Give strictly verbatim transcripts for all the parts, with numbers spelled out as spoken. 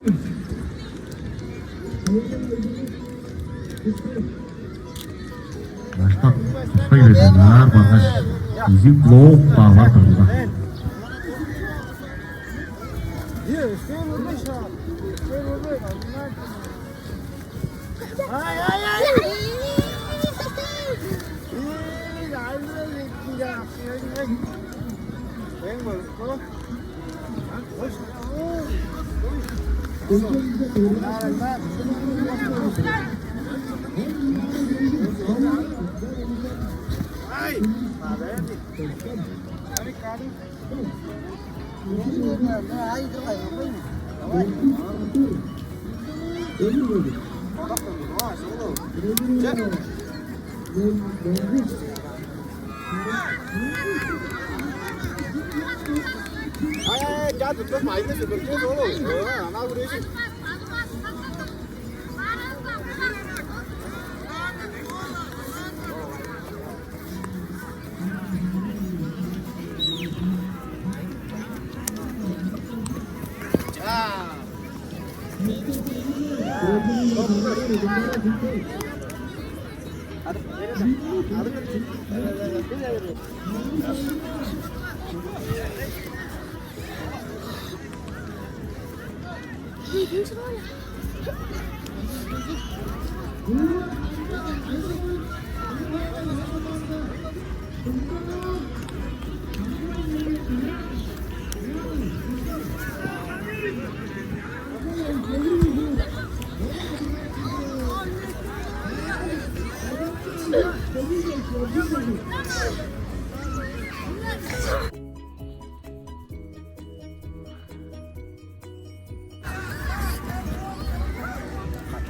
Баштап тускай берген аар баргаш, изиг блок баалар турган. Ай, ай, ай! Эй, ай, ай, ай, ай. Эң болуп, ай, ай, чаа, дүртүп, майны сүгүртүп, ол, ана хүрээжик.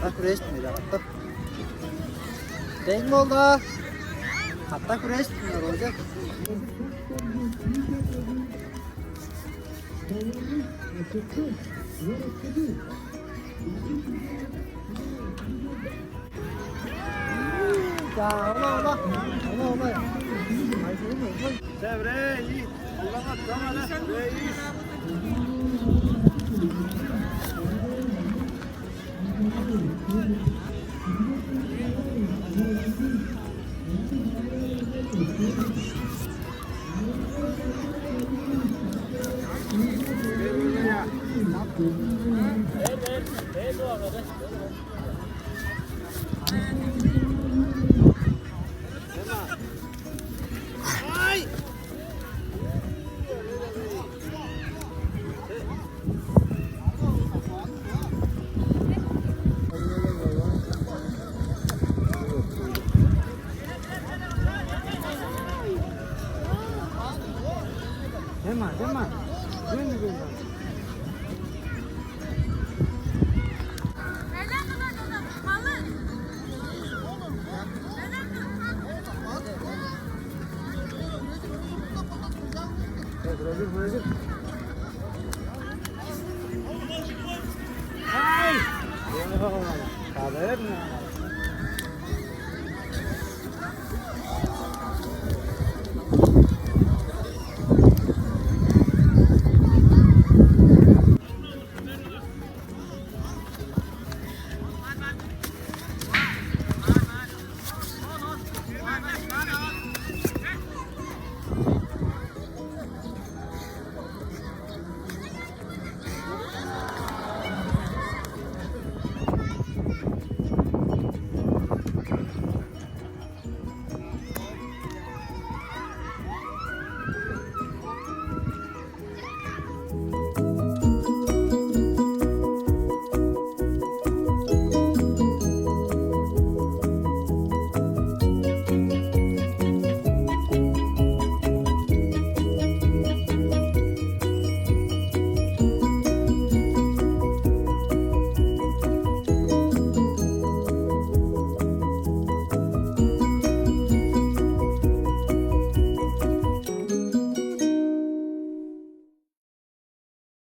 Катап хүрээштиң, катап. Дең болду. Катап хүрээштиң, Роза. За, ола, ола. Ола, ола. Айсырын, айсырын. Ча, бре, и. Улаңа турама, бре, и. Дема, дема. Дема, дема. Ай! Кадыр.